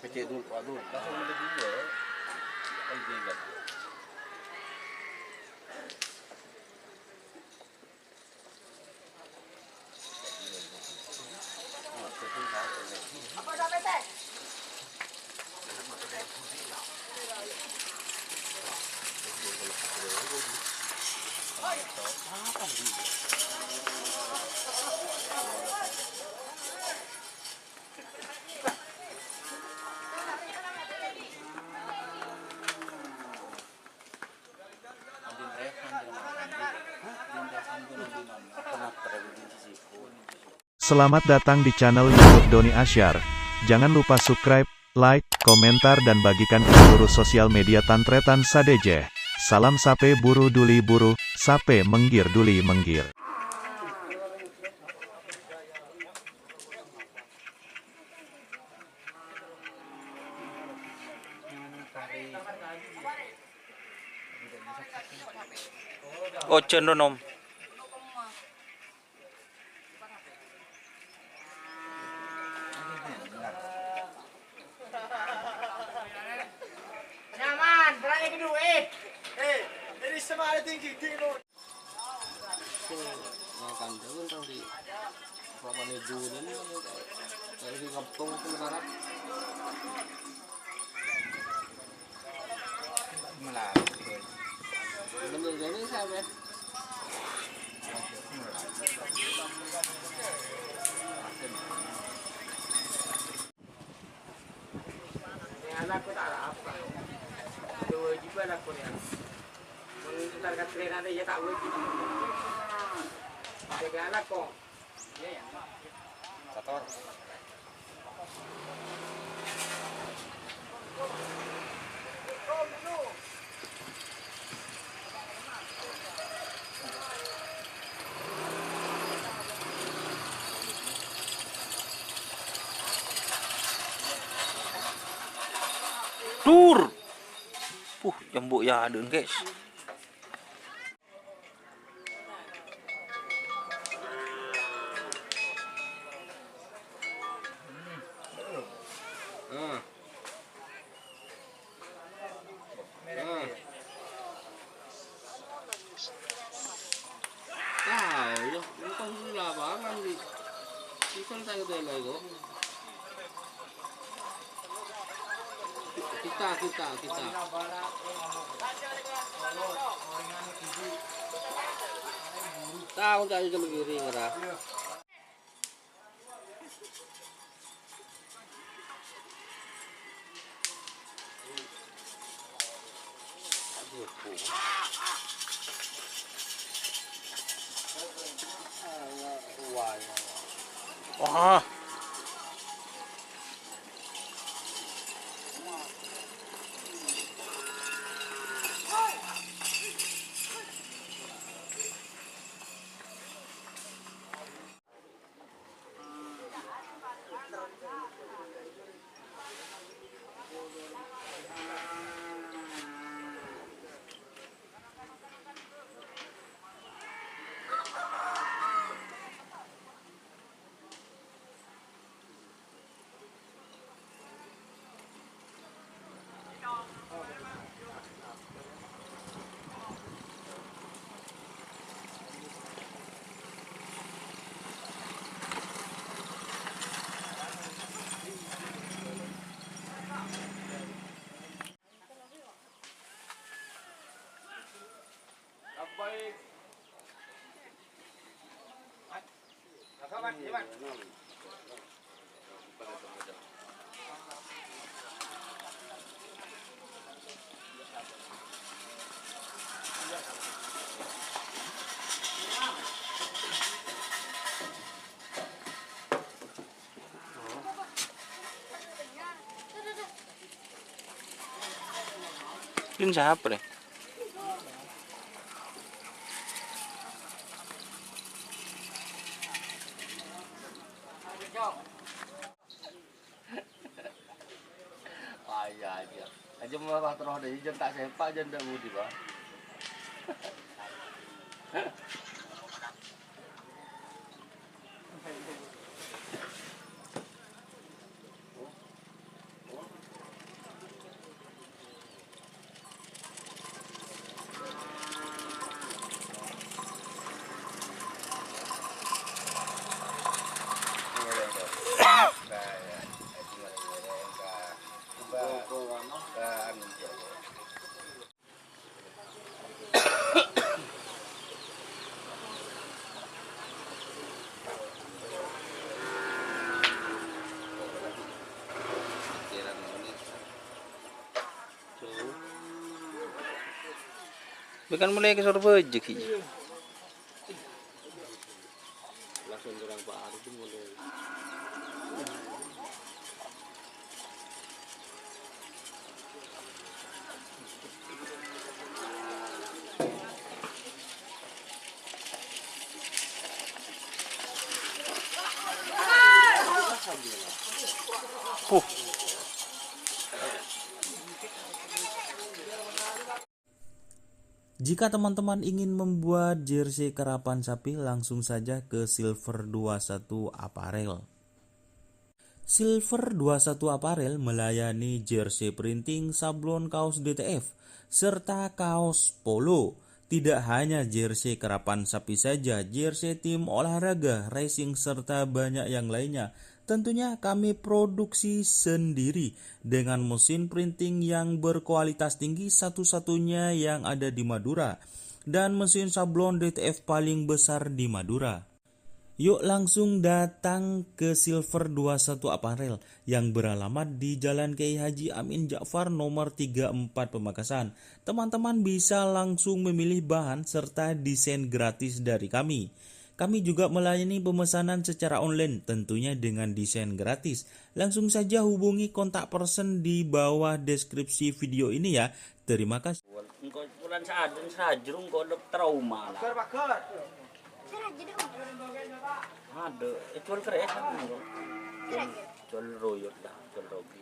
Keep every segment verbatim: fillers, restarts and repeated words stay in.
Pecek dulu, Pak, dulu. Langsung beli dulu. Kan tiga. Selamat datang di channel YouTube Doni Asyar. Jangan lupa subscribe, like, komentar, dan bagikan ke seluruh sosial media Tan Tretan sadhâjâ. Salam sapè buru duli buru, sapè mèngghir duli mèngghir. Ojhân ro, Nom. Nyaman, berani kedua, eh. Eh, ini semua ada tinggi, tinggi, no. Nah, kandang kan tau di apa nih dulu nih, kayak di kampung itu, Barat. Melayu. Bener gini siapa? Ini anak aku tak ada apa. Kewajiban aku nih. Mengantar ke tren ada ya tak wajib. Jaga anak kok. Kotor. Dur. Puh, jambuk ya, adun, guys. Ah. Ah. Tahu ya, engko' di lapangan di. Iso tak ketela iku. Kita, kita, kita. Tahu tak itu lebih ring, ra? Wah. Ini siapa deh? Wah, iya, iya. Aja malah terus deh, jân tak sepak, jân ndak budi, Bang. Bukan mulai ke Sorbaju ki. Langsung orang Pak Arif itu mulai. Puh. Jika teman-teman ingin membuat jersey karapan sapi, langsung saja ke Silver dua satu Apparel. Silver dua satu Apparel melayani jersey printing, sablon, kaos D T F, serta kaos polo. Tidak hanya jersey karapan sapi saja, jersey tim olahraga, racing, serta banyak yang lainnya. Tentunya kami produksi sendiri dengan mesin printing yang berkualitas tinggi, satu-satunya yang ada di Madura, dan mesin sablon D T F paling besar di Madura. Yuk langsung datang ke Silver dua satu Apparel yang beralamat di Jalan Kiai Haji Amin Ja'far nomor tiga empat Pamekasan. Teman-teman bisa langsung memilih bahan serta desain gratis dari kami. Kami juga melayani pemesanan secara online, tentunya dengan desain gratis. Langsung saja hubungi kontak person di bawah deskripsi video ini ya. Terima kasih. Engko' bulan sadheng sajrung engko' trauma lah. Pagar, pagar. Adhu, eh, jual keres kan engko'. Jual royot lah, jual rogi.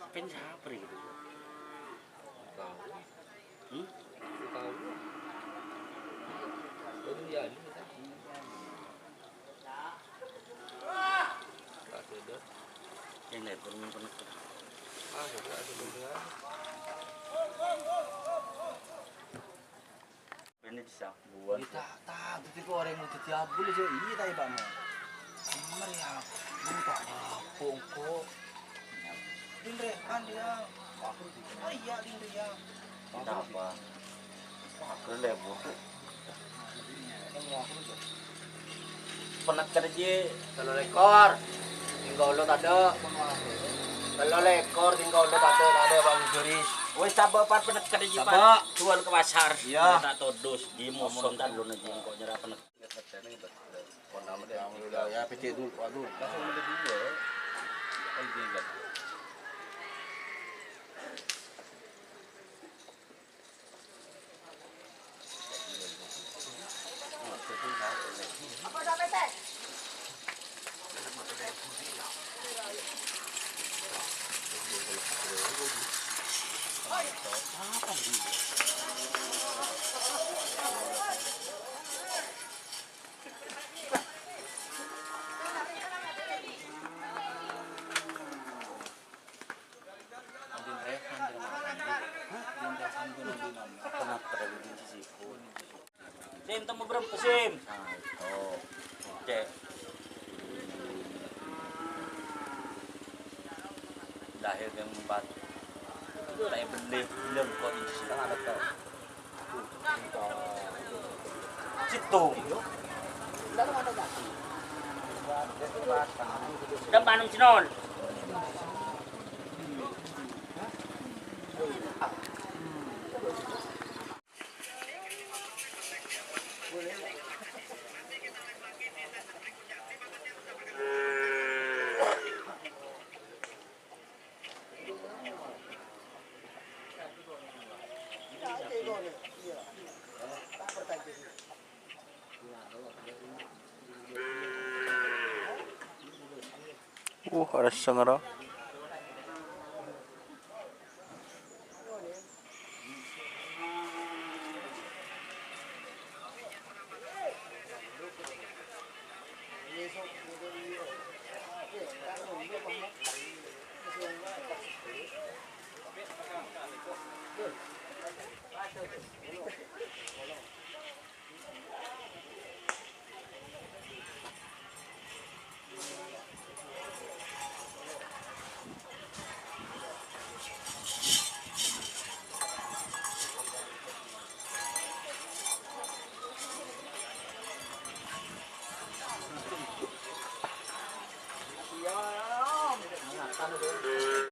Pèn sapa rè gitu? Tahu. Hmm? Tahu. Baru ya, ini kan. Tak ada. Yang lain pun pernah. Ah, sudah ada dengar. Ini bisa buat. Iya, ta', ta', dhâddhi kok orèng mau dhâddhi abdul aja, iya, ta', ya, Pak, mau. Bener, ya. Lu tak apa, engko'. Dinre, kan dia. Oh, iya, dinre, ya. Kenapa? Wah, keren deh, Bu. Ini mau aku tuh. Penekket jiyâ. Tello lèkor. Sèngko' lo tadâ'. Tello lèkor, sèngko' lo tadâ', tadâ', Pak Juris. Wis, sabâ' pat penekket jiyâ, Pak. Sabâ'. Jual ke pasar. Iya. Tak todus, di muson tadâ' lo nanti engko' nyerah penekket. Ya, pecek dulu, Pak, dulu. Langsung ada dua. Kan dia kan. Sim, temu berempat, Sim. Nah, itu. Cek. Lahir yang empat. Itu tak beli, belum kok isi. Kan ada tuh. Situ. Dan Bandung Sinon. Uh, orèng sèngèra.